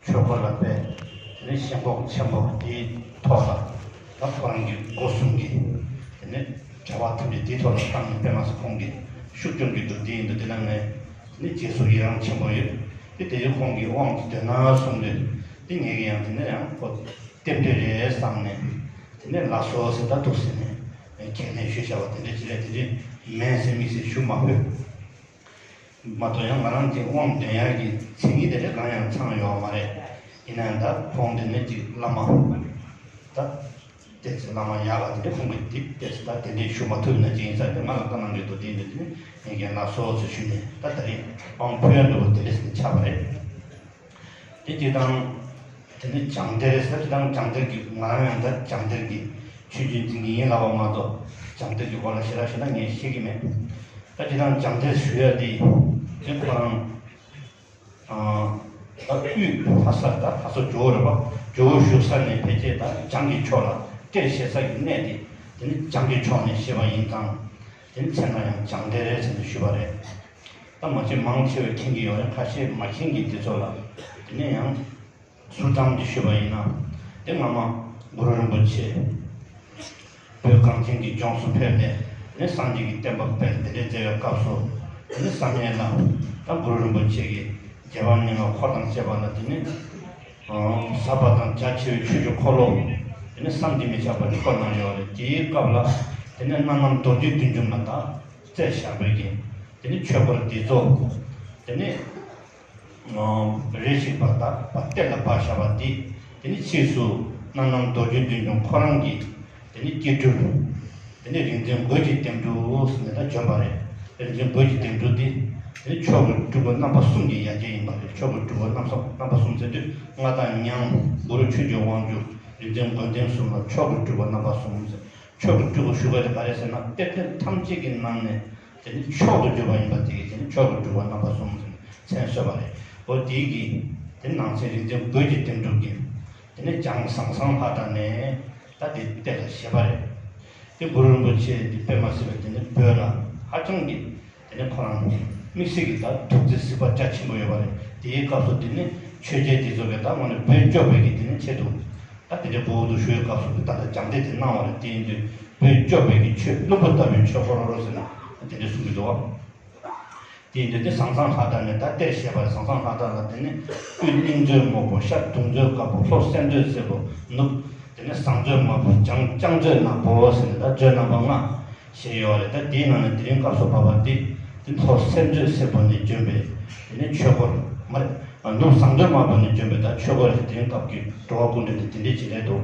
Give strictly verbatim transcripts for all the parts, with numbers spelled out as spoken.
འཁྲུལ་འཁོར་ལ་དཔེ། དེ་ནས་ཞེན་ཁོག་ཆེན་པོ་དེའི་ཐོག་ལ། ད་ཁོ་རང་གི་སྒོ་གསུམ་གྱི། དེ་ནས་བྱ་བ་ཐམས་ཅད་དེའི་ཐོག་ལ་བཏང་ནས་དཔེ་མ་སྲིད་ཁོང་གི་ཤུགས་རྐྱེན་གྱིས་འདུག་དེ་ཡིན་དུས་དེ་ལ་ངས། དེ་ནས་རྗེས་སུ་ཡི་རང་ཆེན་པོ་ཡོད། དེ་དེ་ཡི་ཁོང་གི་དབང་དུ་འདོད་ན་གསུངས་དུས། དེ་ངས་ཀྱི་ཡང་དེ་ནས་ཡང་ཁོ། རྟེན་འབྲེལ་རེད་བསམ་ནས། དེ་ནས་ལགས་སོ་ཟེར་ད་འདུག་ཟེར་ནས། ཁས་ལེན་ཞུས་བཞག་པ་དེ་འདྲ་ཅི་རེད་དེ་འདྲ་མིན་ཟེར་དམིགས་བསལ་ཞུ་མ་ཕོད། མ་གཏོགས་ཡང་ང་རང་གི་དབང་འདོན་ཡག་གི་མཚན་ཉིད་དེ་འདྲ་གང་ཡང་ཚང་ཡོད་མ་རེད། ཡིན་ན་ཡང་ད་ཁོང་དེ་ནས་ཅིག་བླ་མ། ད། བལྟས་ཚེ་བླ་མ་ཡག་པ་དེ་འདྲ་ཁོང་གིས་དེ་བལྟས་ཚེ་ད་དེ་འདྲའི་ཞུ་མ་ཐུབ་ན་ཅི་ཡིན་ས་དེ་ང་ལ་བཀའ་གནང་གི་འདུག་དེ་འདྲ་དེ་ནས་ངས་ཀྱང་ལགས་སོ་ཚུལ་ཞུས་ནས་ད་ད་རེས་དབང་ཕུལ་ཡག་འགྲོ་བ་དེ་འདྲ་ཞིག་ཆགས་པ་རེད། དེ་སྤྱིར་བཏང་། དེ་ནི་སྦྱང་སྡེ་རེད་ཟེར་སྤྱིར་བཏང་སྦྱང་སྡེ་གི་ང་རང་ཡང་ད་སྦྱང་སྡེ་གི་ཆོས་བརྒྱུད་འཛིན་གྱི་ཡིན་ལབ་པ་མ་གཏོགས་སྦྱང་སྡེ་གི་སྐོར་ལ་ཞེ་དྲག་ཞེ་དྲག་ངས་ཤེས་ཀྱི་མེད། ད་སྤྱིར་བཏང་སྦྱང་སྡེ་ཞུ་ཡ་དེ་དེ་ཁོ་རང་། ད་དབུས་ལྷ་ས་ད་ལྷ་ས་ཇོ་བོ་རེད་པ། ཇོ་བོ་བཞུགས་ས་ནས་ཕལ་ཆེར་ད་བྱང་གི་ཕྱོགས་ལ་གཏེར་བཞེས་ས་ཀྱི་གནས་དེ་དེ་ནི་བྱང་གི་ཕྱོགས་ནས་བཞེས་པ་ཡིན་ཙང་། དེ་ནི་མཚན་ལ་ཡང་སྦྱང་སྡེ་རེད་ཟེར་ནས་ཞུས་པ་རེད། ད་མ་གཞི་མང་ཆེ་བས་མཁྱེན་གྱི་ཡོད་རེད། ཁ་ཤས་མ་མཁྱེན་གྱི་དེ་ཚོ་ལ་དེ་ནས་ཡང་ཟུར་ཙམ་དེ་ཞུས་པ་ཡིན་ན། དེ་སྔ་མ་གུ་རུ་རིན་པོ་ཆེ་བོད་གངས་ཅན་གྱི་ལྗོངས་སུ་ཕེབས་ནས་ནི་སངས་རྒྱས་ཀྱི་བསྟན་པ་སྤེལ་དེ་འདྲའི་མཛད་པའི་སྐབས་སུ། དེ་ནི་བསམ་ཡས་ལ་ད་གུ་རུ་རིན་པོ་ཆེ་གི་རྗེ་འབངས་རྙིང་མ་འཁོར་དང་བཅས་པ་ལ་དེ་ནི་ཟབ་པ་དང་རྒྱ་ཆེ་བའི་ཆོས་ཀྱི་འཁོར་ལོ་དེ་ནི་བསམ་གྱིས་མི་ཁྱབ་པ་ཞིག་བསྐོར་གནང་ཡོད་རེད། དེའི་སྐབས་ལ་དེ་ནི་སྣ་ནམ་རྡོ་རྗེ་བདུད་འཇོམས་ལ་ད་བསྩལ་བཞག་པའི་གི་དེ་ནི་ཆོས་སྐོར་འདི་ཚོ་དེ་ནི་རེ་ཞིག་པ་དག་པ་གཏེར་ལ་སྦ་བཞག་པ་འདི་དེ་ནི་ཕྱིས་སུ་སྣ་ནམ་རྡོ་རྗེ་བདུད་འཇོམས་ཁོ་རང་གིས་དེ་ནི་སྐྱེ་སྤྲུལ། དེ་ནི་རིག་འཛིན་རྒོད་ཀྱི་ལྡེམ་འབྲུ་ཟེར་ནས་ད་བྱོན་པ་རེད། རིག་འཛིན་རྒོད་ཀྱི་ལྡེམ་འབྲུ་འདི་དེ་ནི་མཆོག་གི་སྤྲུལ་སྐུ་རྣམ་པ་གསུམ་གྱི་ཡ་གྱལ་ཡིན་པ་རེད། མཆོག་གི་སྤྲུལ་སྐུ་རྣམ་གསུམ་རྣམ་པ་གསུམ་ཟེར་དུས་མངའ་བདག་ཉང་གུ་རུ་ཆོས་ཀྱི་དབང་ཕྱུག་རིག་འཛིན་རྒོད་ལྡེམ་གསུམ་ལ་མཆོག་གི་སྤྲུལ་སྐུ་རྣམ་པ་གསུམ་ཟེར། མཆོག་གི་སྤྲུལ་སྐུ་ཞུ་བ་དེ་ག་རེ་ཟེར་ན་གཏེར་སྟོན་ཐམས་ཅད་ཀྱི་ནང་ནས་དེ་ནི་མཆོག་ཏུ་གྱུར་པ་ཡིན་པ་དེ་གིས་དེ་ནི་མཆོག་གི་སྤྲུལ་སྐུ་རྣམ་པ་གསུམ་ཟེར་མཚན་གསོལ་བ་རེད། འོ་དེའི་གི་དེ་ནང་ཚན་རིག་འཛིན་རྒོད་ཀྱི་ལྡེམ་འབྲུ་གི་དེ་ནི་བྱང་ཟང་ཟང་ལྷ་བྲག་ནས་ད་དེ་གཏེར་ལ་བཞེས་པ་རེད། དེ་གུ་རུ་རིན་པོ་ཆེ་དེ་དཔེ་མ་སྲིད་པའི་དེ་ནི་བོད་ལ་ཧ་ཅང་གི་དེ་ནས་ཁོ་རང་དམིགས་བསལ་གྱི་ད་ཐུགས་བརྩེ་གཟིགས་པ་རྒྱ་ཆེན་པོ་ཡོད་པ་རེད། དེའི་སྐབས་སུ་དེ་ནས་ཆོས་རྒྱལ་དེ་ཚོ་གི་ད་དངོས་གནས་བོད་སྐྱོབ་པའི་གི་དེ་ནས་ཆེད་དུ་ད་དེ་འདྲའི་གོ་བོ་དུ་ཞུ་བའི་སྐབས་སུ་ད་ལྟ་སྦྱང་སྡེ་དེ་གནང་བ་རེད། དེ་ཡིན་དུས་བོད་སྐྱོབ་པའི་གི་ཆོས་བླུན་པོ་ལྟ་བུའི་ཆོས་སྐོར་རོ་རོ་ཟེར་ན་དེ་འདྲ་གསུང་གི་འདུག་བ། དེ་ཡིན་དུས་དེ་ཟང་ཟང་ལྷ་བྲག་ནས་ད་གཏེར་བཞེས་པ་རེད། ཟང་ཟང་ལྷ་བྲག་ལ་དེ་ནས་དབུས་གླིང་མཛོད་སྔོན་པོ། ཤར་གདུང་མཛོད་དཀར་པོ། ལྷོ་གསེར་མཛོད་སེར་པོ་ནུབ། དེ་ནས་ཟངས་མཛོད་དམར་པོ། བྱང་ལྕང་མཛོད་ནག་པོ་ཟེར་ནས་ད་མཛོད་རྣམ་པ་ལྔ་བཞེས་ཡོད་རེད། ད་དེའི་ནང་ནས་དེ་རིང་སྐབས་སུ་བབ་པ་འདི་དེ་ལྷོ་གསེར་མཛོད་སེར་པོ་ནས་བྱོན་པའི་དེ་ནས་ཆོས་སྐོར་མ་རེད། ནུབ་ཟངས་མཛོད་དམར་པོ་ནས་བྱོན་པའི་ད་ཆོས་སྐོར་རེད། དེ་རིང་སྐབས་ཀྱི་འགྲོ་བ་ཀུན་འདྲེན་དེ་དེ་འདྲའི་ཅིག་རེད་འདུག་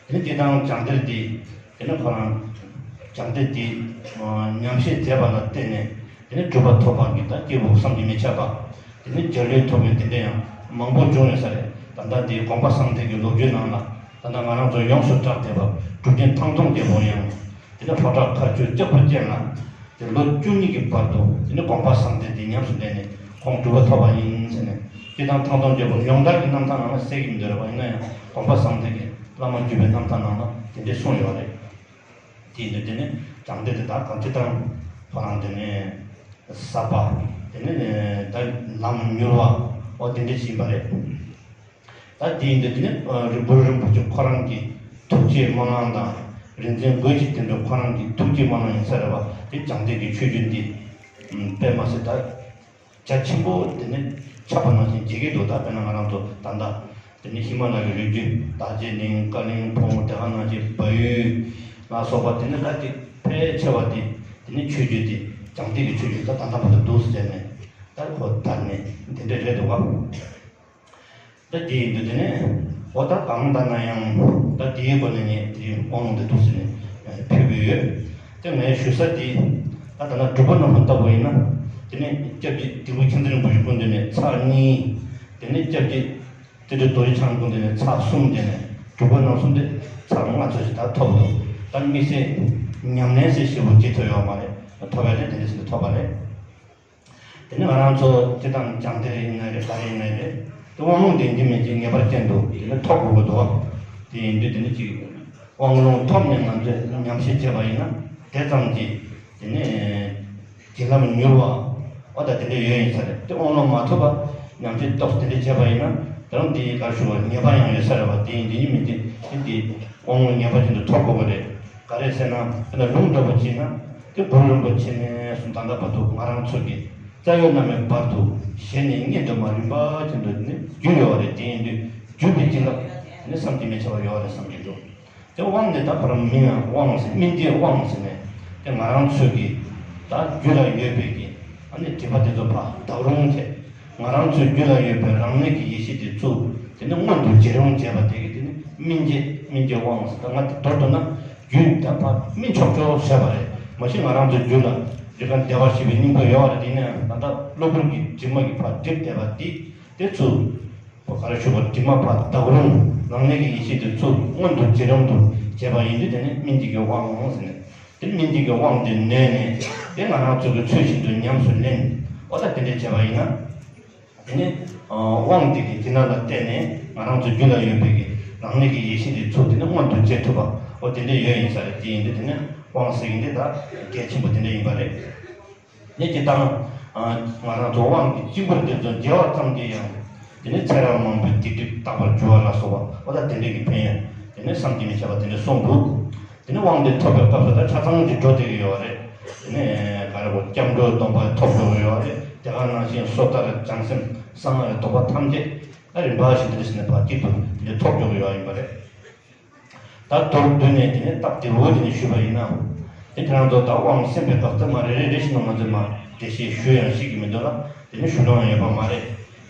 དེ་ནས་དེ་དང་སྦྱང་སྡེ་འདི་དེ་ནས་ཁོ་རང་སྦྱང་སྡེ་འདི་ཉམས་བཞེས་མཛད་པ་ལ་བརྟེན་ནས་དེ་ནས་གྲུབ་པ་ཐོབ་པ་གི་ད་སྐྱེས་བུ་བསམ་གྱིས་མི་ཁྱབ་པ། དེ་ནས་འཇའ་ལུས་ཐོབ་པའི་དེ་འདྲ་ཡང་མང་པོ་བྱུང་ཡོད་ས་རེད། ད་ལྟ་འདི་དགོངས་པ་གསང་བསྟོད་ཀྱི་ལོ་རྒྱུས་ནང་ལ་ད་ལྟ་ང་རང་ཚོ་ཡོངས་སུ་གྲགས་བསྡད་པ་གྲུབ་ཆེན་ཐང་སྟོང་རྒྱལ་པོ་ཡང་དེ་ནས་ལྷོ་བྲག་མཁར་ཆུ་ལྕགས་ཕུར་ཅན་ལ་དེ་ལོ་བཅུ་གཉིས་ཀྱི་བར་དུ་དེ་ནས་དགོངས་པ་གསང་བསྟོད་དེ་ཉམས་སུ་ལེན་ནས་ཁོང་གྲུབ་པ་ཐོབ་པ་ཡིན་ཟེར་ནས་དེ་དང་ཐང་སྟོང་རྒྱལ་པོ་ཡོངས་གྲགས་ཀྱི་རྣམ་ཐར་ནང་ལ་གསལ་གྱི་མི་འདུག་རེད་པ། ཡིན་ན་ཡང་དགོངས་པ་གསང་བསྟོད་ཀྱི་བླ་མ་བརྒྱུད་པའི་རྣམ་ཐར་ནང་ལ་དེ་འདྲས་གསུངས་ཡོད་རེད། དེ་ཡིན་དུས་དེ་ནི་སྦྱང་སྡེ་དེ་དག་གང་ཅི་ལྟར་ཁོ་རང་དེ་ནི་ཟབ་པ། དེ་ནི་ད་ལམ་མྱུར་བ། འོ་དེ་འདྲ་ཞིག་ཡིན་པ་རེད། ད་དེ་ཡིན་དུས་དེ་ནི་རི་གུ་རུ་རིན་པོ་ཆེ་ཁོ་རང་གི་ཐུགས་བསྐྱེད་སྨོན་ལམ་དང་རིག་འཛིན་རྒོད་ཀྱི་ལྡེམ་འབྲུ་ཁོ་རང་གི་ཐུགས་བསྐྱེད་སྨོན་ལམ་ཡིན་ས་རེད་པ། དེ་སྦྱང་སྡེ་གི་ཆོས་བརྒྱུད་འདི་དཔེ་མ་སྲིད་ད། རྒྱ་ཆེན་པོ་དེ་ནི་ཁྱབ་པ་ནང་བཞིན་མཇལ་གྱི་འདུག་ད་དཔེར་ན་ང་རང་ཚོ་ད་ལྟ་དེ་ནི་ཧི་མ་ལ་ཡའི་རི་རྒྱུད་དག་བྱེད་གླིང་། ཀ་གླིང་། ཕོ་བྲང་དེ་ག་ནང་བཞིན་བལ་ཡུལ་ལ་སོགས་པ་དེ་ནི་ད་ཅིག་ཕལ་ཆེ་བ་དེ་དེ་ནི་ཆོས་བརྒྱུད་དེ་སྦྱང་སྡེ་གི་ཆོས་བརྒྱུད་ད་ད་ལྟ་བར་དུ་འདུག་ཟེར་ནས་ད་ཁོ་ད་ནི་དེ་འདྲ་རེད་འདུག་བ། ད་དེ་ཡིན་དུས་དེ་ནས་འོ་ད་གང་ལྟར་ན་ཡང་ད་དེའི་སྒོ་ནས་ངས་དེའི་དབང་ལུང་དེ་འདུག་ཟེར་ནས་ཕུལ་གྱི་ཡོད། དེ་ངས་ཞུ་ས་དེ་ད་ད་ལྟ་གྲུབ་པ་རྣམ་གསུམ་ལྟ་བུ་ཡིན་ན་དེ་ནས་སྐྱབས་རྗེ་དིལ་མགོ་མཁྱེན་བརྩེ་རིན་པོ་ཆེ་སྐུ་མདུན་ནས་ཚར་གཉིས། དེ་ནས་སྐྱབས་རྗེ་ཏྲི་ཏྲི་རྡོ་རྗེ་འཆང་སྐུ་མདུན་ནས་ཚར་གསུམ། དེ་ནས་གྲུབ་པ་རྣམ་གསུམ་དེ་ཚར་ལྔ་ཙམ་ཞིག་ད་ཐོབ་འདུག་ད་དམིགས་བསལ་ཉམས་ལེན་ཟེར་ཞེ་པོ་ཅིག་ཐོབ་ཡོད་མ་རེད། ཐོབ་ཡ་དེ་དེ་འདྲ་ཞིག་ཐོབ་པ་རེད། དེ་ནི་ང་རང་ཚོ་སྤྱིར་བཏང་སྦྱང་སྡེ་ཡིན་ན་རེད། ག་རེ་ཡིན་ན་རེད། དེ་དབང་ལུང་ལྡན་གྱི་མིན་གྱི་ངེས་པར་ཅན་དུ་དེ་ནི་ཐོབ་དགོས་ཀྱི་འདུག་དེ་ཡིན་དུས་དེ་ནི་ཅིག་དབང་ལུང་ཐོབ་ནས་ང་ཚོས་ཉམས་བཞེས་བྱས་པ་ཡིན་ན་དེ་ཙམ་གྱིས་དེ་ནི་བྱིན་རླབས་མྱུར་བ། འོ་ད་དེ་འདྲ་ཡོད་ཡིན་ས་རེད། དེ་དབང་ལུང་མ་ཐོབ་པ། ཉམས་ཆེན་ཏོག་ཙམ་དེ་འདྲ་བྱས་པ་ཡིན་ན། ད་རུང་དེའི་ག་རེ་ཞུ་བ། ཉེས་པ་ཡང་ཡོད་ས་རེད་བ། དེ་ཡིན་དེ་ཡིན་མིན་དེ་དེ་དེ་དབང་ལུང་ངེས་པ་ཅན་དུ་ཐོབ་དགོས་པ་རེད། ག་རེ་ཟེར་ན། དཔེར་ན་ལུང་འདྲ་པོ་བྱས་ན། དེ་གུ་རུ་རིན་པོ་ཆེ་ནས་བཟུང་ད་ལྟ་བར་དུ་ང་རང་ཚོ་གི་རྩ་བའི་བླ་མའི་བར་དུ་ཞལ་ནས་སྙན་དུ་མ་རིམ་པ་ཅན་དུ་ནི་བརྒྱུད་ཡོད་པ་རེད། དེ་ཡིན་དུས་བརྒྱུད་པའི་བྱིན་རླབས་ནི་བསམ་གྱིས་མི་ཁྱབ་པ་ཡོད་པ་རེད་བསམ་གྱི་འདུག་དེ་དབང་དེ་ད་བར་མིང་ཡང་དབང་ཟེར། སྨིན་བྱེད་དབང་ཟེར་ནས། དེ་ང་རང་ཚོའི་གི་ད་རྒྱུད་ལ་ཡོད་པའི་གི་ཨ་ནི་སྒྲིབ་པ་དེ་ཚོ་ཕར་དག་རུང་བྱས། ང་རང་ཚོའི་རྒྱུད་ལ་ཡོད་པའི་རང་གནས་ཀྱི་ཡེ་ཤེས་དེ་ཚུར་དེ་ནི་མངོན་དུ་བྱེད་རུང་བྱས་པ་དེ་གི་དེ་ནི་སྨིན་བྱེད། སྨིན་བྱེད་དབང་ཟེར། ད་ང་དེ་མདོར་བསྡུ་ན་རྒྱུད་ད་ཕར་སྨིན་ཆོག་ཆོག་བྱས་པ་རེད། མ་གཞི་ང་རང་ཚོའི་རྒྱུད་ལ་རིག་པ་བདེ་བར་གཤེགས་པའི་སྙིང་པོ་ཡོད་པ་རེད། དེ་ནས་ད་ལྟ་གློ་བུར་གྱི་དྲི་མ་གི་ཕར་སྒྲིབ་བསྡད་པ་དེ་དེ་ཚུར་ག་རེ་ཞུ་བ། དྲི་མ་ཕར་དག་རུང་རང་གནས་ཀྱི་ཡེ་ཤེས་དེ་ཚུར་མངོན་དུ་བྱེད་རུང་དུ་བྱས་པ་ཡིན་དུས་དེ་ནི་སྨིན་བྱེད་ཀྱི་དབང་ཟེར་ནས། དེ་སྨིན་བྱེད་ཀྱི་དབང་དེ་ནོས་ནས་དེ་ང་རང་ཚོ་གི་ཚུལ་བཞིན་དུ་ཉམས་སུ་ལེན། འོ་ད་དེ་འདྲ་བྱས་པ་ཡིན་ན། དེ་ནི་དབང་དེ་གི་བྱིན་རླབས་ལ་བརྟེན་ནས་ང་རང་ཚོ་རྒྱུད་ལ་ཡོད་པའི་གི་རང་གནས་ཀྱི་ཡེ་ཤེས་དེ་ཚུར་དེ་ནི་མངོན་དུ་བྱེད་ཐུབ་པ། འོ་དེ་འདྲ་ཡོད་ཡིན་ས་རེད། དེ་ཡིན་དུས་དེ་ནི་དབང་ཟེར་གྱི་འདི་ད་གལ་ཆེན་པོ་དེ་འདྲ་ཡིན་པ་རེད། ནས་ཇི་ལྟར་ང་རང་ཚོ་དབང་གི་སྤྱི་འབོར་དེ་ཚོ་འཇལ་བ་ཙམ་གྱིས་ཡང་དེ་ནི་ཚེ་རབས་མང་པོའི་སྡིག་སྒྲིབ་དག་པར་འགྱུར་བ་ལ་སོགས་པ། འོ་ད་དེ་འདྲ་གི་ཕན་ཡོན་དེ་ནི་བསམ་གྱིས་མི་ཁྱབ་པ་དེ་འདྲ་གསུངས་འདུག་དེ་ནི་དབང་དེ་ཐོབ་པའི་སྐབས་སུ་ད་ཆ་ཚང་གི་འགྲོ་བསྡད་ཀྱི་ཡོད་རེད། དེ་ནི་ག་རེ་བོ། སྐྱབས་འགྲོའི་སྡོམ་པ་ཐོབ་འགྲོ་གི་ཡོད་རེད། དེ་ག་ནང་བཞིན་སོ་ཐར་བྱང་སེམས་གསང་སྔགས་ཀྱི་སྡོམ་པ་ཐམས་ཅད་ད་རིམ་པ་བཞིན་དུ་དེ་ནི་ཕར་གཅིག་ཏུ་དེ་ནི་ཐོབ་འགྲོ་གི་ཡོད་ཡིན་པ་རེད། ད་མདོར་བསྡུས་ནས་དེ་ནས་སྟབས་བདེ་བོ་དེ་ནས་ཞུས་པ་ཡིན་ན། དེ་ཁྱེད་རང་ཚོ་ད་དབང་གསན་པའི་སྐབས་དེ་མ་རེ་རེ་རེ་བཞིན་དུ་ང་ཚོས་མ་འགྲེལ་བཤད་ཞུ་ཡང་ཤེས་ཀྱི་མི་འདུག་ལ། དེ་ནས་ཞུ་ལོང་ཡང་ཡོད་པ་མ་རེད།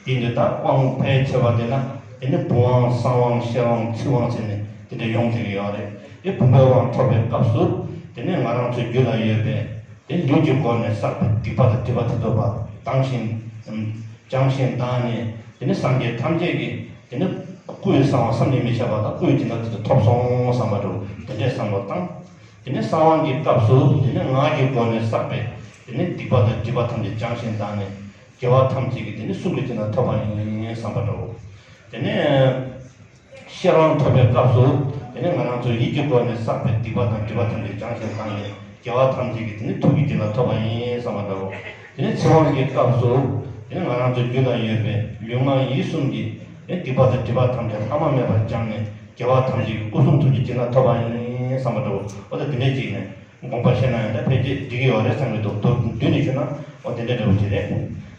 དེ་འདི་ད་དབང་ཕལ་ཆེ་བ་དེ་ན་དེ་ནས་བུམ་དབང་གསང་དབང་ཤེར་དབང་ཚིག་དབང་ཟེར་ནས་དེ་འདྲ་ཡོང་བསྡད་ཀྱི་ཡོད་རེད། དེ་བུམ་པའི་དབང་ཐོབ་པའི་སྐབས་སུ་དེ་ནས་ང་རང་ཚོའི་རྒྱུད་ལ་ཡོད་པའི་དེ་ལུས་ཀྱི་སྒོ་ནས་བསགས་པའི་སྡིག་པ་དང་སྒྲིབ་པ་དེ་ཚོ་ཕར་དྭངས་ཤིང་སྦྱངས་ཤིང་དག་ནས་དེ་ནས་སངས་རྒྱས་ཐམས་ཅད་ཀྱི་དེ་ནས་སྐུ་ཡི་གསང་བ་བསམ་གྱིས་མི་ཁྱབ་པ་དང་སྐུ་ཡི་བྱིན་རླབས་དེ་ཚོ་ཐོབ་སོང་བསམ་པ་འདྲ་བོ་དེ་འདྲའི་བསམ་བློ་བཏང་། དེ་ནས་གསང་དབང་གི་སྐབས་སུ་དེ་ནས་ངག་གི་སྒོ་ནས་བསགས་པའི་དེ་ནས་སྡིག་པ་དང་སྒྲིབ་པ་ཐམས་ཅད་སྦྱངས་ཤིང་དག་ནས་རྒྱལ་བ་ཐམས་ཅད་ཀྱི་དེ་ནས་གསུང་གི་བྱིན་རླབས་ཐོབ་པ་ཡིན་བསམ་པ་འདྲ་བོ། དེ་ནས་ཤེར་དབང་ཐོབ་པའི་སྐབས་སུ་དེ་ནས་ང་རང་ཚོ་ཡིད་ཀྱི་སྒོ་ནས་བསགས་པའི་སྡིག་པ་དང་སྒྲིབ་པ་ཐམས་ཅད་སྦྱངས་ཤིང་དག་ནས་རྒྱལ་བ་ཐམས་ཅད་ཀྱི་དེ་ནས་ཐུགས་ཀྱི་བྱིན་རླབས་ཐོབ་པ་ཡིན་བསམ་པ་འདྲ་བོ། དེ་ནས་ཚིག་དབང་གི་སྐབས་སུ་དེ་ནས་ང་རང་ཚོ་རྒྱུད་ལ་ཡོད་པའི་ལུས་ངག་ཡིད་གསུམ་གྱི་དེ་སྡིག་པ་དང་སྒྲིབ་པ་ཐམས་ཅད་ལྷག་མ་མེད་པར་སྦྱངས་ནས་རྒྱལ་བ་ཐམས་ཅད་ཀྱི་སྐུ་གསུང་ཐུགས་ཀྱི་བྱིན་རླབས་ཐོབ་པ་ཡིན་བསམ་པ་འདྲ་བོ། འོ་ད་དེ་འདྲས་ཅིག་ནས་དགོངས་པ་བཞེས་ན་ཡང་ད་ཕལ་ཆེར་འགྲིག་གི་ཡོད་རེད་བསམ་གྱི་འདུག་མདོར་བསྡུས་ནས་ཞུ་ན་འོ་དེ་འདྲ་འདྲ་བོ་ཅིག་རེད།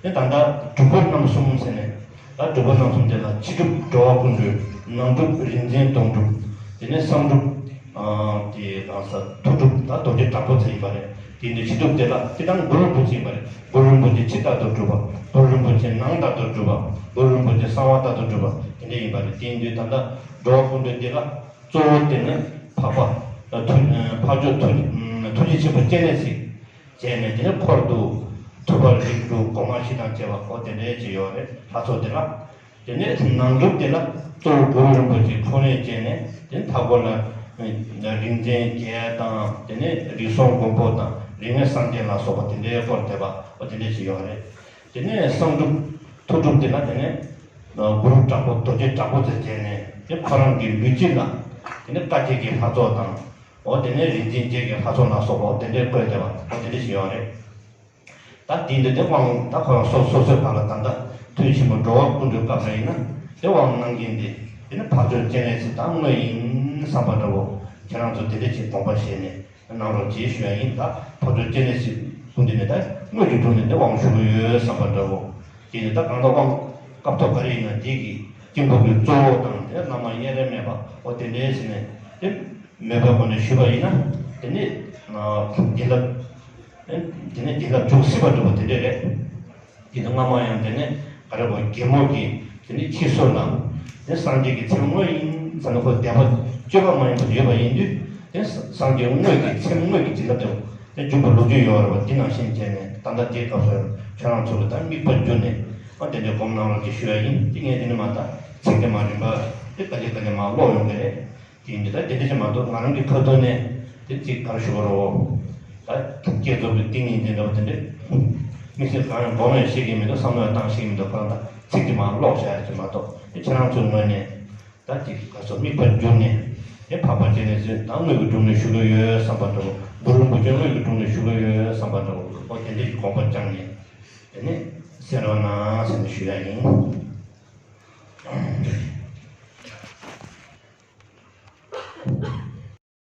དེ་ད་ལྟ་སྒྲུབ་པ་རྣམ་གསུམ་ཟེར་ནས། ད་སྒྲུབ་པ་རྣམ་གསུམ་དེ་ལ་ཕྱི་སྒྲུབ་འགྲོ་བ་ཀུན་སྒྲོལ། ནང་སྒྲུབ་རིག་འཛིན་སྡོམ་སྒྲུབ། དེ་ནས་གསང་སྒྲུབ། ཨ་དེ་གང་ཟག་ཐུགས་སྒྲུབ་ད་རྡོ་རྗེ་དྲག་པོ་ཚེ་ཡིན་པ་རེད། དེ་ནས་ཕྱི་སྒྲུབ་དེ་ལ་སྤྱིར་བཏང་གུ་རུ་རིན་པོ་ཆེ་ཡིན་པ་རེད། གུ་རུ་རིན་པོ་ཆེ་ཕྱི་ལྟར་དུ་སྒྲུབ་པ། གུ་རུ་རིན་པོ་ཆེ་ནང་ལྟར་དུ་སྒྲུབ་པ། གུ་རུ་རིན་པོ་ཆེ་གསང་བ་ལྟར་དུ་སྒྲུབ་པ་དེ་འདྲ་ཡིན་པ་རེད། དེ་ཡིན་དུས་ད་ལྟ་འགྲོ་བ་ཀུན་སྒྲོལ་དེ་ལ་གཙོ་བོ་དེ་ནི་འཕགས་པ་ཐུགས་འཕགས་མཆོག་ཐུགས་ཐུགས་རྗེ་ཆེན་པོ་སྤྱན་རས་གཟིགས། བྱས་ནས་དེ་ནས་འཁོར་དུ་ཐུབ་པ་རིགས་དྲུག་སྒོ་མ་བཞི་དང་བཅས་པ་འོ་དེ་འདྲའི་ཅིག་ཡོད་རེད། ལྷ་ཚོགས་དེ་ལ། དེ་ནས་ནང་སྒྲུབ་དེ་ལ་གཙོ་བོ་གུ་རུ་རིན་པོ་ཆེ་ཁོ་ནས་བྱས་ནས་དེ་ནས་མཐའ་སྐོར་ལ་རིག་འཛིན་བརྒྱད་དང་དེ་ནས་རིགས་གསུམ་མགོན་པོ་དང་རིགས་ལྔ་སངས་རྒྱས་ལ་སོགས་པ་དེ་འདྲའི་སྐོར་བསྡད་པ་འོ་དེ་འདྲའི་ཅིག་ཡོད་རེད། དེ་ནས་གསང་སྒྲུབ་ཐུགས་སྒྲུབ་དེ་ལ་དེ་ནས་གུ་རུ་དྲག་པོ་རྡོ་རྗེ་དྲག་པོ་ཟེར་བྱས་ནས་དེ་ཁོ་རང་གི་ལུས་དཀྱིལ་ལ་དེ་ནས་བཀའ་བརྒྱད་ཀྱི་ལྷ་ཚོགས་དང་། འོ་དེ་ནས་རིག་འཛིན་བརྒྱད་ཀྱི་ལྷ་ཚོགས་ལ་སོགས་པ་འོ་དེ་འདྲའི་བཀོད་བསྡད་པ་འོ་དེ་འདྲ་ཞིག་ཡོད་རེད། ད་དེ་འདི་དེ་དབང་ད་ཁོ་རང་སོ་སོ་སོའི་བར་ལ་ད་ལྟ་ཐུགས་ཆེན་པོ་འགྲོ་བ་ཀུན་འགྲོའི་སྐབས་ལ་ཡིན་ན་དེ་དབང་གནང་མཁན་དེ་དེ་ནི་འཕགས་མཆོག་སྤྱན་རས་གཟིགས་ད་དངོས་ཡིན་བསམ་པ་འདྲ་བོ་ཁྱེད་རང་ཚོ་དེ་འདྲ་ཅིག་དགོངས་པ་བཞེས་ནས་གནང་རོགས་ཅེས་ཞུ་ཡ་ཡིན། ད་འཕགས་མཆོག་སྤྱན་རས་གཟིགས་སྐུ་འདི་ནས་ད་དངོས་ཀྱི་དྲུང་ནས་དེ་དབང་ཞུ་གི་ཡོད་བསམ་པ་འདྲ་བོ། དེ་ནི་ད་གང་ལྟར་དབང་སྐབས་ཐོག་ག་རེ་ཡིན་ན་དེ་གི་སྐྱེས་བུ་གི་གཙོ་བོ་དང་དེ་བླ་མ་དབྱེ་རེ་མེད་པ་འོ་དེ་འདྲའི་ཟེར་ནས་དེ་མོས་པའི་སྒོ་ནས་ཞུས་པ་ཡིན་ན་དེ་ནི་བྱིན་རླབས་དེ་ནི་བྱིན་རླབས་འཇུག་སྲིད་པ་འདྲ་བོ་དེ་འདྲ་རེད། དེ་ནི་སྔ་མ་ཡང་དེ་ནི་ག་རེ་བ་རྒན་མོ་གི་དེ་ནི་ཁྱི་སོ་ལ་དེ་སངས་རྒྱས་ཀྱི་ཚེམས་དངོས་ཡིན་ཟེར་ན་ཁོ་དད་པ་སྤྱོད་པ་མ་ཡིན་པ་ཡོད་པ་ཡིན་དུས་དེ་སངས་རྒྱས་དངོས་ཀྱི་ཚེམས་དངོས་ཀྱི་བྱིན་རླབས་དེ་དེ་འཇུག་པ་ལོ་རྒྱུས་ཡོད་རེད་བ། དེ་ནང་བཞིན་བྱས་ནས་ད་ལྟ་དེའི་སྐབས་སུ་ཁྱོད་རང་ཚོ་གི་ད་དམིགས་པ་བསྒྱུར་ནས་ཨ་དེ་འདྲའི་སྒོམ་གནང་རོགས་ཀྱིས་ཞུ་ཡ་ཡིན། དེ་ངས་དེ་ནི་མ་ད་ཚིག་དེ་མ་རིམ་པ་དེ་ག་ལེ་ག་ལེ་མ་ཀློག་ཡོང་གི་རེད། དེ་འདི་ལྟར་དེ་འདྲ་ཞིག་མ་གཏོགས་ང་རང་གི་ཁ་ཐུག་ནས་དེ་གཅིག་ག་རེ་ཞུ་དགོས་རེད། ད་བསྐྱེད་རྫོགས་ཀྱི་ཏིང་ངེ་འཛིན་འདྲ་བ་དེ་འདྲ་དམིགས་བསལ་གང་ཡང་སྒོམ་ཡང་ཤེས་ཀྱི་མི་འདུག་བསམ་བློ་ཡང་བཏང་ཤེས་ཀྱི་མི་འདུག་ཁོ་རང་ད་ཚིག་དེ་མ་ཀློག་བྱ་ཡ་ཅིག་མ་གཏོགས་དེ་ཁྱེད་རང་ཚོའི་ངོས་ནས་ད་ཅིག་ག་ཚོད་དམིགས་པ་བསྒྱུར་ནས་དེ་འཕགས་པ་སྤྱན་རས་གཟིགས་ད་དངོས་ཀྱི་དྲུང་ནས་ཞུ་གི་ཡོད་བསམ་པ་འདྲ་བོ། གུ་རུ་རིན་པོ་ཆེ་དངོས་ཀྱི་དྲུང་ནས་ཞུ་གི་ཡོད་བསམ་པ་འདྲ་བོ། ཨོ་དེ་འདྲ་གི་དགོངས་པ་བཅངས་ནས། དེ་ནས་ གསན་རོགས་གནང་ཟེར་ནས་ཞུ་ཡ་ཡིན།